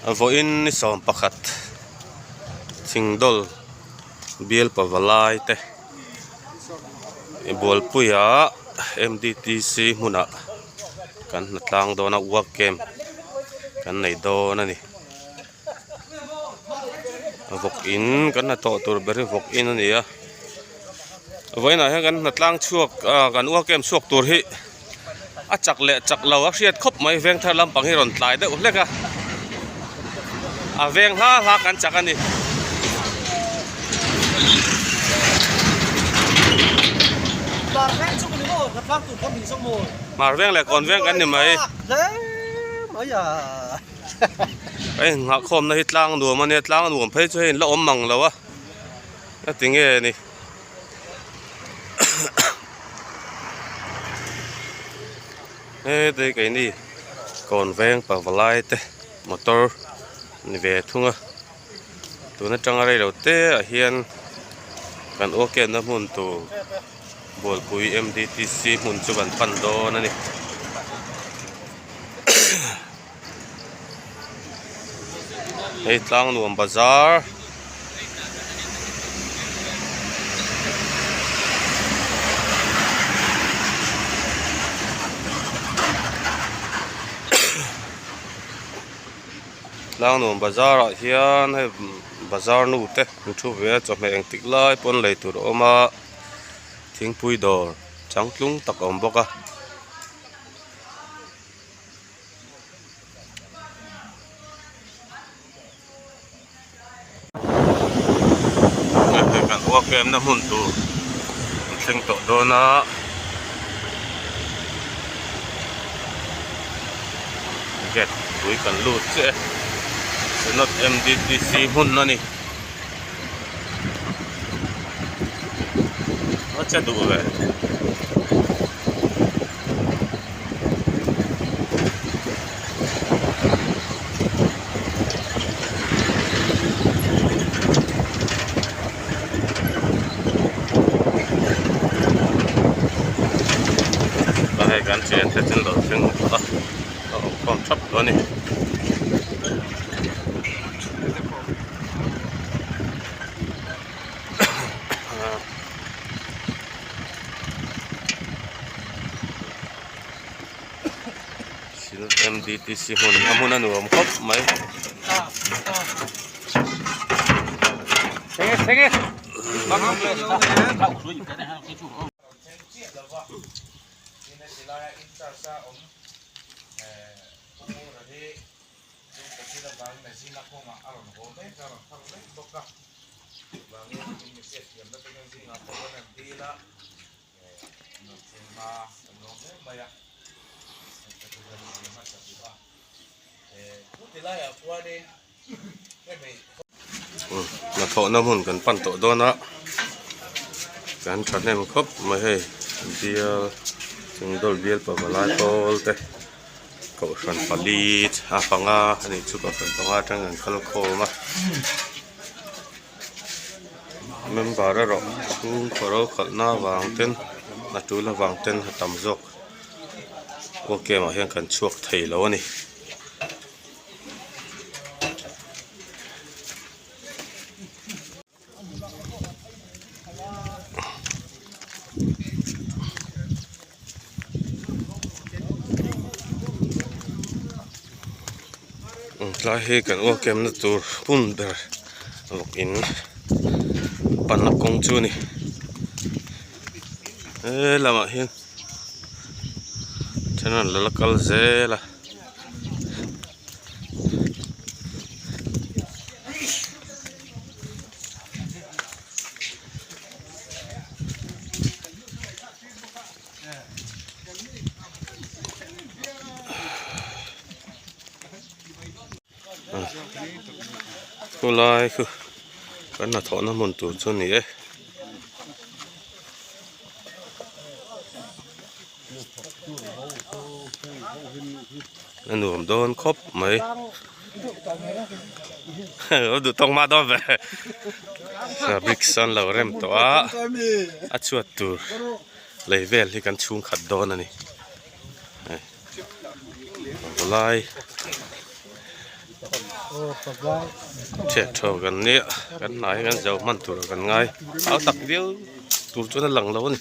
Vawiin ni sawm pakhat thingdawl bial pavalai te bualpuia M_D_T_C hmunah kan hna tlang dawn a work camp kan nei dawn a ni. Vawk in kan hnathawh tur ber hi vawk in a ni a vawiinah hian kan hnatlang chhuak ah kan uak em chhuak tur hi a chak leh chak lo a hriat khawp mai veng thar lampang hi rawn tlai deuh hlek a a veng hla hla kan chak a ni. Hmar veng leh kawn veng kan ni mai. Hei nghahkhawmna hi tlang nuam a nia tlang nuam phei chu hei in la awm mang lo a a ti nge ni heti keini kawn veng pavalai te motor ni ve thung a tun atanga rei lo te ah hian kan aw kenna hmun tur bualpui m d t c hmun chu kan pan dawn a ni. Hei tlang nuam bazar tlang nuam bazar ah hian hei bazar nu te an thu ve a chawhmeh engtik lai pawn lei tur a awm a thingpui dawr changtlung tak a awm bawk a. Kan uak em na hmun tur an thleng tawh dawn a gate pui kan lut chiah e Synod M_D_T_C hmun a ni a che duh ve. Hei kan chen te chu lo thleng a a awm khawm thap tawh a ni. M_D_T_C hmun a hmun a nuam khawp mai. Hnathawhna hmun kan pan tawh dawn a kan thahnem khawp mai hei bial chungdawl bial pavalai pawl te kohhran pali a panga a nih chu kohhran panga atang an kal khawm a. Member erawh chhungkaw ro khalhna avang ten a tul avang ten a tam zawk aw camp ah hian kan chhuak thei lo a ni. Tlai hi kan uak em na tur hmun ber vawk in panna kawng chu a ni he lamah hian then an la kal zel a. Khulai khu kan hnathawhna hmun tur chu a ni e. A nuam dawn khawp mai a duh tawk mah dawn ve bricks an lo rem tawh a a chhuat tur lei vel hi kan chhung khat dawn a ni. Pavalai chhiat tho kan nia kan hnai hi kan zo hman tur ah kan ngai au tak viau tur chuan a lang lo a ni.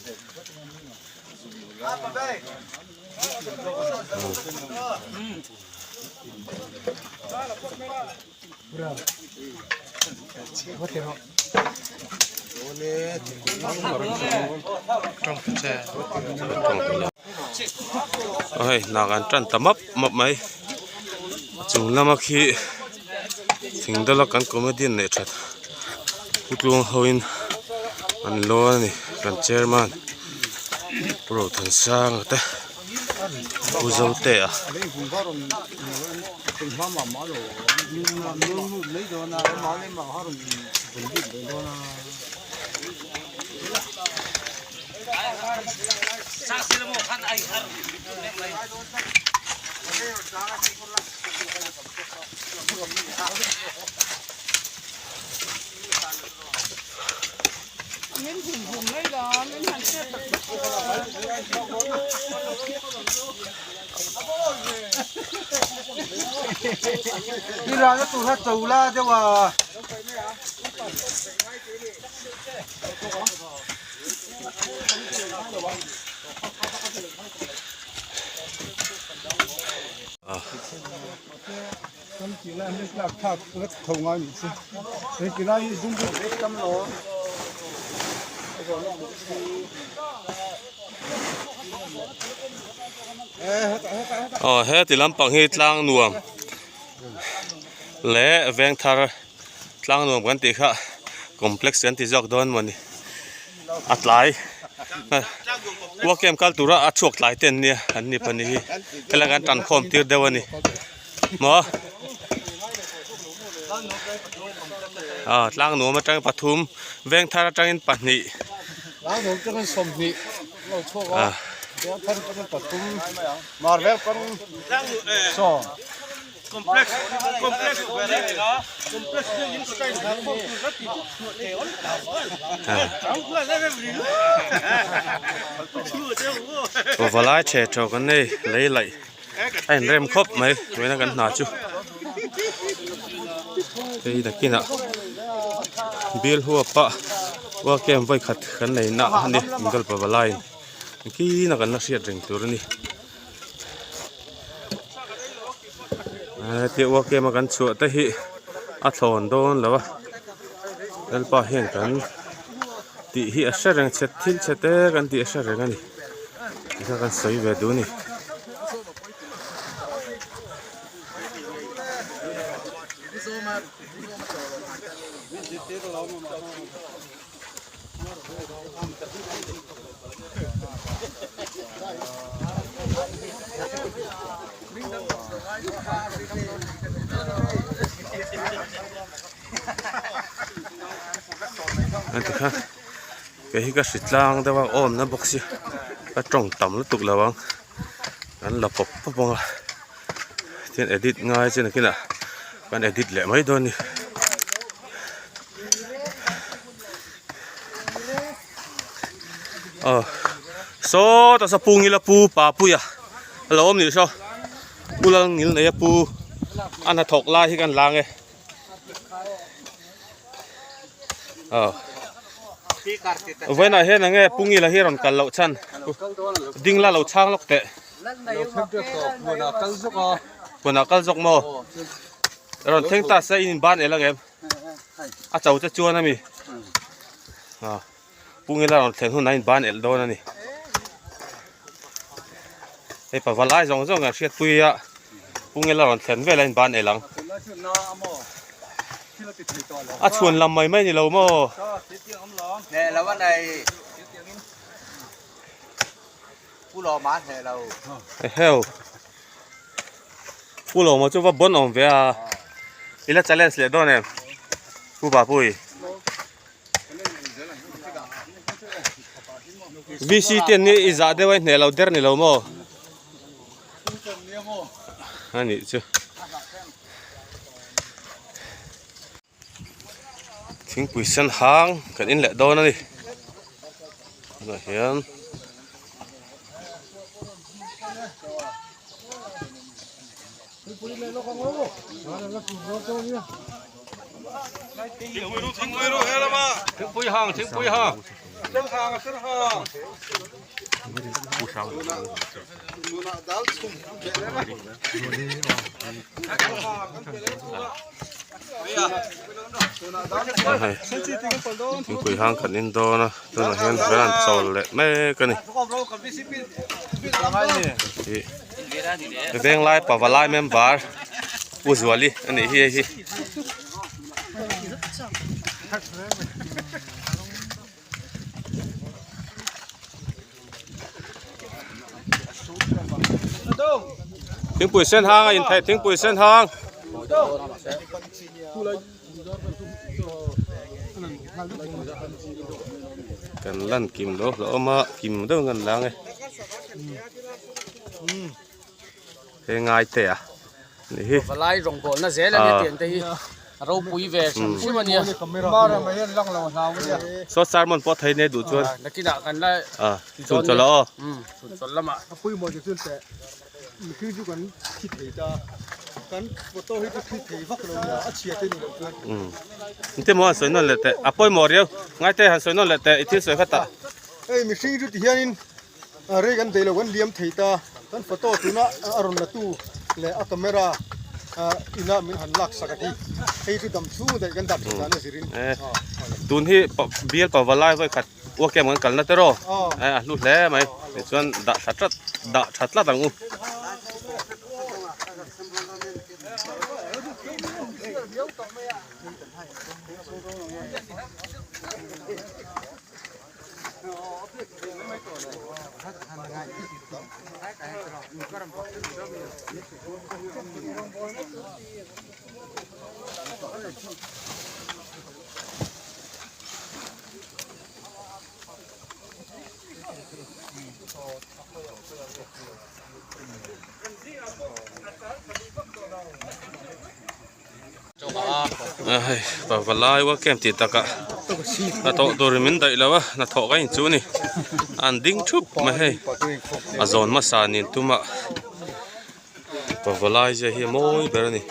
Hei hna kan tan ta map map mai a chung lama khi thing dala kan comedian neih that pu tluang ho in an lawn a ni kan chairman pu Rothansanga te. Pu Zotea. Aw heti lampang hi tlang nuam leh veng thar tlang nuam kan tih kha complex kan ti zawk dawn mawni a tlai work camp kal tura a chhuak tlai te an nia an ni pahnih hi helai kan tan khawm tir deuh a ni. Maw? Aw tlang nuam atang pathum veng thar atangin pahnih. Tlang nuam atangin sawmhnih lo chhuak a veng thar atangin pathum mar veng pang sawm. Complex complex complex Pavalai the tho kan nei lei laih. a inrem khawp mai vawiina kan hna chu hei nakinah bial huapa work camp vawi khat kan nei na a ni middle pavalaiin engkina kan la hriat reng tur a ni hetia work camp a kan chhuah te hi a thlawn dawn lo a lalpa hian kan tih hi a hre reng chhe thil chhe te kan tih a hre reng a ni. Tikha kan sawi ve duh a ni. Tikha. Kei hi ka hri tlang deuh a awmna bawk si ka tawng tam lutuk lo ang kan la pawp pawp ang a tin edit ngai chu nakinah kan edit leh mai dawn a ni aw sawtah saw pu ngila pu papuia a lo awm nih saw pu lalngilneia pu a hnathawk lai hi kan lang e. Aw vawiinah hian enge pu ngila hi a rawn kal loh chhan ding la lo chhang lawk teh huanah kal zawk maw rawn thleng ta se in inban el ang em a cho te chuan ami aw pu ngila rawn thlen hunah in ban el dawn a ni hei pavalai zawng zawng kan hriatpui a pu ngila rawn thlen vel a in ban el ang. A chhuan lam mai mai ni lo maw? Hneh lo a nei. Pu Lawma a hneh lo. Eheu. Pu Lawma chu va bon awm ve a. I la challenge leh dawn em? Pu Bapui. VC te an ni i zah deuh a i hneh lo der ni lo maw? A nih chu. Thingpui sen hang kan in leh dawn a ni tunah hian. Hei thingpui hang kan in dawn a tunah hian an chawl leh mek a ni ih venglai pavalai member Pu Zuali a nih hi hei hi. Thingpui sen hang a intheih thingpui sen hang. Kan lan kim lo hlawm a kim deuh ngan lang e. He ngai te a ni hi. Valai rawngbawlna zel a nia tiang te hi a ropui ve hrim hrim a nia. Saw sermon pawh thei nei duh chuan. Nakinah kan la a chhun chawlh aw. Chhun chawlh lamah. A pawimawh chu chuan teh mihring chu kan thi thei ta kan photo hi chu thi thei vak lo nia a chhia te ni loh chuan. Engtin maw han sawi nawn leh teh a pawimawh riau ngai te han sawi nawn leh teh i thil sawi kha tah. Hei mihring chu ti hianin A rei kan deih lo kan liam thei ta, kan photo tuna a rawn la tu leh a camera ina min han lak sak a hi, hei chu dam chhung daih kan dah theih dan a zirin. Tun hi bial pavalai vawi khat uakem kan kalna te rawh a hlu hle mai tichuan dah tha tlat dah tha tlat ang u. Hei pavalai work camp tih takah hnathawh tur min daih lo a hnathawh ka inchuh a ni an ding thup mai hei a zawn hmasa nen tumah pavalai zia hi a mawi ber a ni.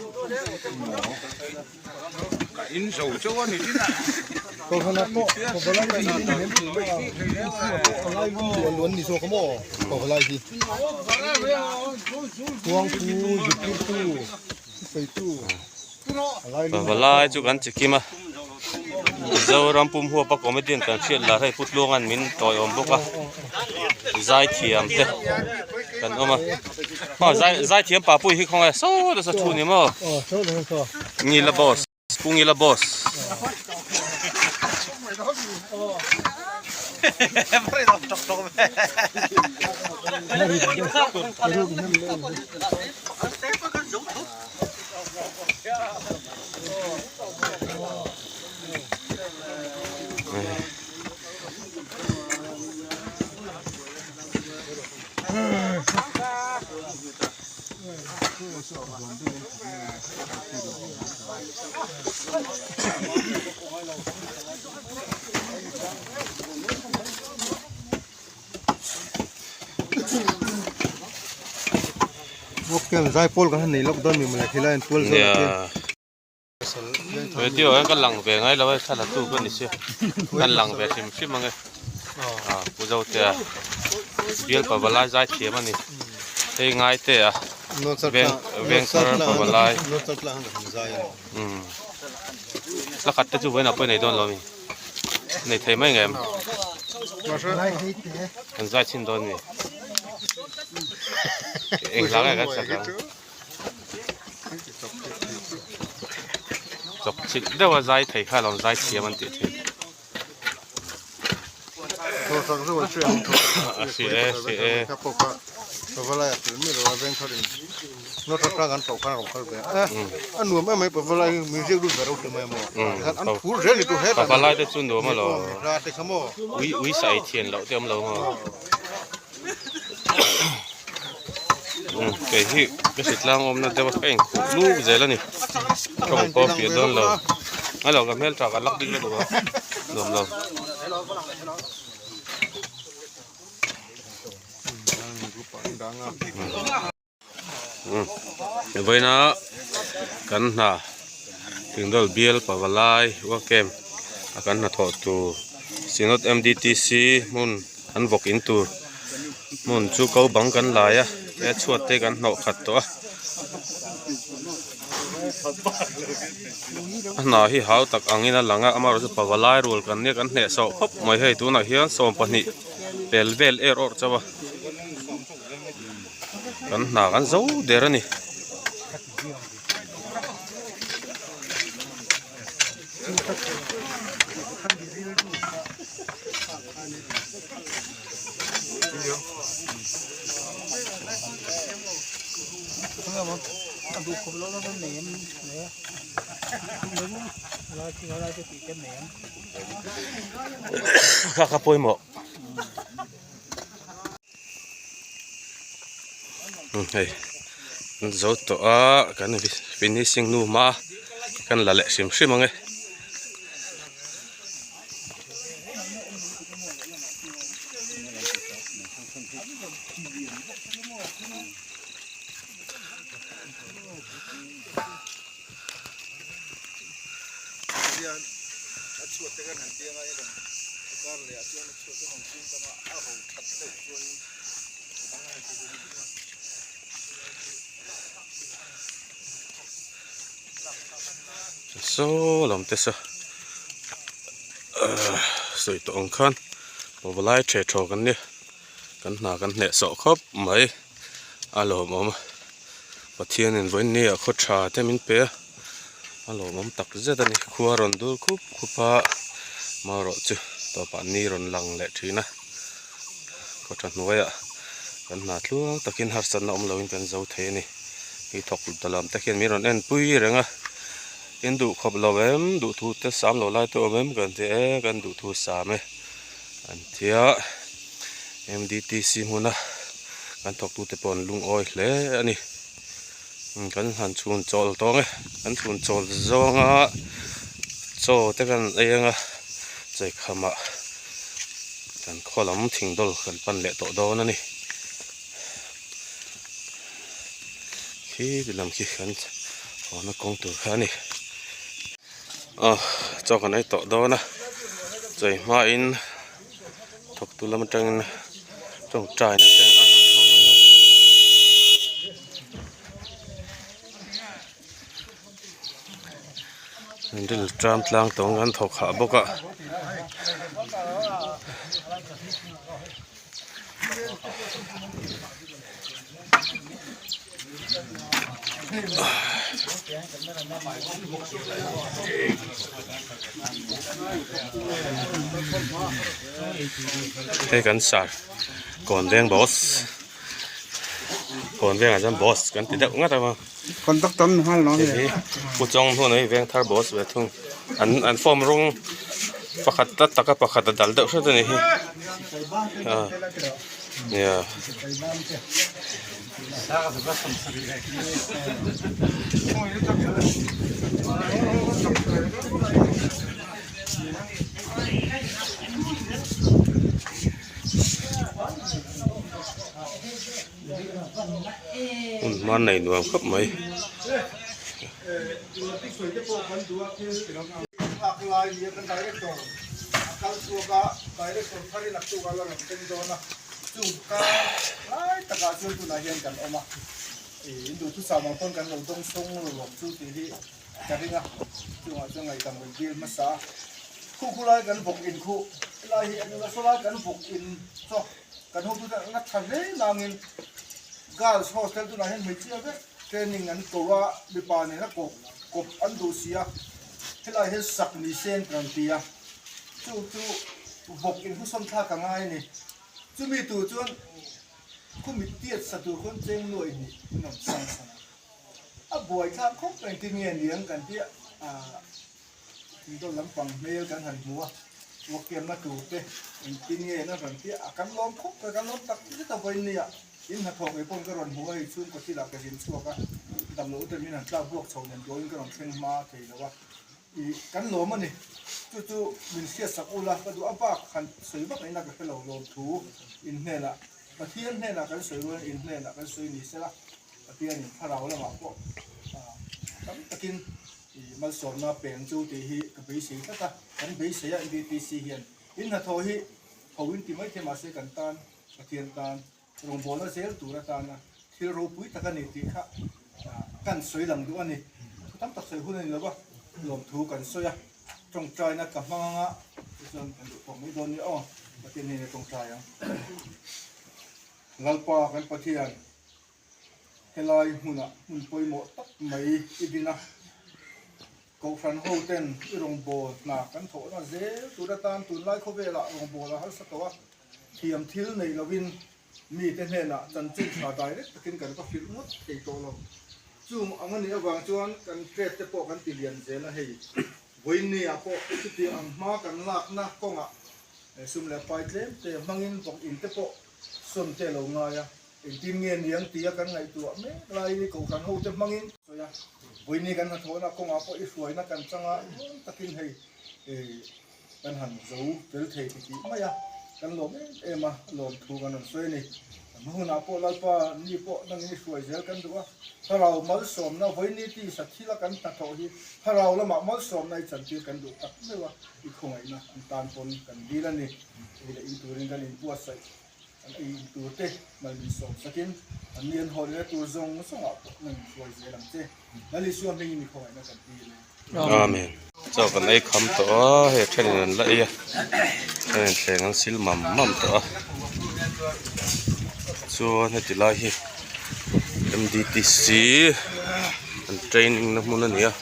Pavalai chu kan chi kim a Mizoram pum huapa comedian kan hriat lar hei Pu Tluanga'n min tawiawm bawk a zaithiam te kan awm a aw zai zaithiam papui hi khawnge saw nasa thu ni maw Ngila boss Pu Ngila boss. Video hian ka lang ve ngai lo a thla la tu ka ni sia ka lang ve hrim hrim ang e ah pu zotea bial pavalai zai thiam a ni hei ngai te a veng veng thar pavalai umm thla khat te chu vawiinah pawh i nei dawn lo a mi nei thei mai ngem kan zai chhin dawn a ni eng hla nge kan sak ang. Chawp chilh deuh a zai thei kha lawm zai thiam an tih thin. A hri e hri e. Pavalai te chu nuam alawm. Ui ui sa ei thian loh te awm lo maw. Kei hi ka hri tlang awmna deuh a ka inkhuh nuk zel a ni ka hmu pawh fiah dawn lo a lo ka hmel tha ka lak bik lutuk a nuam lo. Umm vawiina kan hna Thingdawl bial pavalai work camp a kan hnathawh tur Synod M_D_T_C hmun an vawk in tur hmun chu ko bang kan lai a he chhuat te kan hnawh khat tawh a a hna hi hau tak angin a lang a amaherawhchu pavalai rual kan nia kan hnehsawh khawp mai hei tunah hian 12 pel vel er awrh chauh a. Kan hna kan zo der a ni. Kha kha pawimawh. Hei an zo tawh a kan finishing nu hma kan la leh hrim hrim ang e. Saw lam te saw ahh sawi tawh ang khan pavalai the thaw kan nia kan hna kan hneh sawh khawp mai a lawmawm a Pathianin vawiin ni ah khaw tha te min pe a a lawmawm tak zet a ni khua rawn dur khup khup a marawh chu tawpah ni rawn lang leh thin a khaw tha hnuaiah kan hna tluang takin harsatna awm loin kan zo thei a ni hi thawk ta lam te khian min rawn en pui reng a in duh khawp lo em duhthu te sam lo lai te awm em kan ti e kan duhthu sam e an tia M_D_T_C hmuna kan thawktute pawh an lungawi hle a ni kan han chhun chawl tawng e kan chhun chawl zawnga chaw te kan ei anga chawikhamah kan khaw lam thing dawl kan pan leh tawh dawn a ni khi ti lam khi kan haw na kawng tur kha a ni aw chaw kan ei tawh dawn a chawi hmain. Thawktu lam atangin tawngtaina te a rawn hmang ang a. Ril tram tlang tawng an thawk hah bawk a. Hei kan sar kawn veng boss kawn vengah chuan boss kan ti deuh ngat a hei hi pu chawng hmun a veng thar boss ve thung an an form rawng pakhat a tak a pakhat a dal deuh hret a ni hi ah nia. Hun hma nei nuam khawp mai. Chung kar lai takah chuan tunah hian kan awm a, ih in duhthusam ang pawn kan lo dawng sawng lo lawm chu tih hi ka ring a, chungah chuan ngaihdan rawn dil hmasa a, khu khu lai kan vawk in khu lai hi a saw lai kan vawk in chaw kan hotu te an la tha hle nangin girls hostel tunah hian hmeichhia vek training an ko a, mipa nena kawp kawp an duh si a, helaiah hian sak ni se an kan ti a. Chu chu vawk in husawm thlak a ngai a ni. Chumi tur chuan khumi tiat sa tur khawn cheng nuaih hnih in rawn sang san a. A buai thlak khawp mai engtin nge niang kan tia ah thingdawl lampang hmel kan han hmu a, vuakkiamna tur te engtin nge an rawn tia a kan lawm khawp mai kan lawm tak zet a vawiin nia in hnathawk ngei pawhin ka rawn hmu a hei chhungkaw thilah ka zin chhuak a damloh te min han tlak buak chho nen tuahin ka rawn thleng hma thei lo a. Ih, kan lawm a ni. Chu chu min hriatsak ula, ka duh a bak han sawi vak ngaihna ka hre lo lawm thu in hnenah, Pathian hnenah kan sawi rualin in hnenah kan sawi ni sela. Pathianin thlarau lamah pawh tam takin malsawmna peng chu tih hi ka beisei tlat a, kan beisei a MBPC hian in hnathawh hi tho in ti maithei mahse kan tan Pathian tan rawngbawlna zel tur atana thil ropui tak a ni tih kha kan sawi lang duh a ni. Thu tam tak sawi hun a ni lo va, lawmthu kan sawi a, tawngtaina ka hmang anga tichuan kan duh tawk mai dawn nia aw, Pathian hnenah tawngtai ang. Lalpa kan Pathian. Helai hmunah hmun pawimawh tak mai i din a, Kohhran ho ten i rawngbâwl hna kan thawhna zel tur atan tunlai khawvelah rawngbâwl a harsa tawh a, thiam thil nei lovin mite hnenah chanchin tha direct takin kan va hrilh ngawt thei tawh lo. Chung ang a nih avang chuan kan trade te pawh kan ti lian zel a, hei vawiinni-ah pawh chuti ang hma kan lakna kawngah sum leh pai tlem te hmangin vawk in te pawh sawn te a lo ngai a. Engtin nge niang tia kan ngaihtuah mek laiin i kohhran hote hmangin sawi a, vawiini kan hnathawhna kawngah pawh i hruaina kan changa nuam takin hei kan han zo tel thei ti tih mai a, kan lawm em em a, lawmthu kan rawn sawi a ni. Hma hunah pawh Lalpa ni pawh nangin i hruai zel kan duh a, thlarau malsawmna vawiini tisa thila kan hnathawh hi thlarau lamah malsawmna i chantir kan duh tak meuh a, i khawngaihna an tan pawn kan dil a ni. Ei leh in turin kan inbuatsaih. An ei in tur te mal min sawm sakin an ni an haw lehna tur zawng zawngah pawh nan in hruai zel ang che. Lal Isua hmingin mi khawngaihna kan dil e. Amen. Chaw kan ei kham tawh a, hei thenin an la ei a, thenin thleng an sil mam mam tawh a, chuan heti lai hi M_D_T_C an training na hmun a ni a.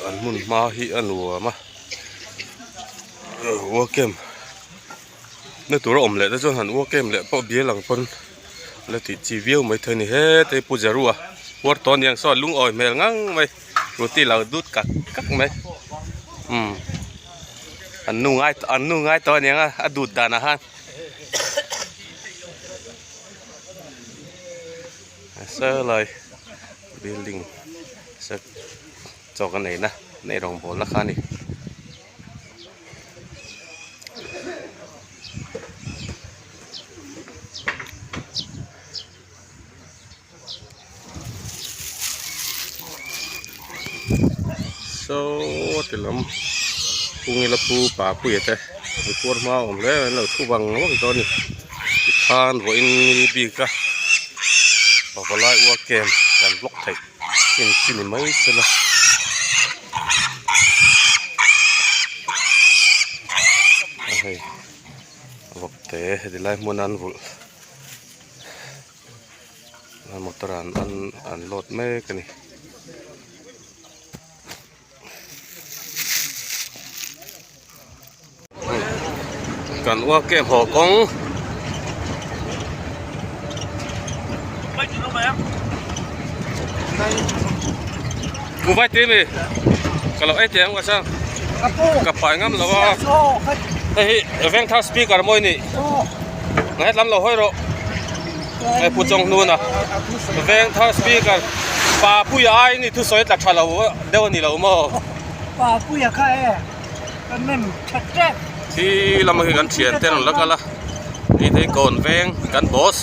An hmun hma hi a nuam a uak em na tur a awm leh te chuan han uak em leh pawh bial ang pawn la tih chi viau mai thei a ni hete hi pu Jerua huar tawh a ni ang saw lungawi hmel ngang mai. Scooty lo dut kak kak mai umm an nu ngai an nu ngai tawh aniang a a dut danah khan saw lai building saw chaw kan eina an ei rawngbawlna kha a ni. Saw ti lam kungila pu papuia te an khuar hma awm hle an lo thu vang vang tawh a ni tikhan vawiin ni bik a pavalai uar kem kan block theih chin chi ni mai sela. A hei vawk te heti lai hmuna an vulh. Motor ah an an load mek a ni. Kan uak em haw kawng. Ku vai te mi ka lo ei teh ang ka chang ka pai ngam lo a hei hi vengthar speaker mawi ni ngaihlat lam lo hawi rawh hei pu chawng hnun a vengthar speaker pa puia ai ni thusawi tla tha lo deuh a ni lo maw pa puia kha e ka nem tha tep thi lama khi kan thian te an rawn la kal a hei te hi kawn veng kan boss.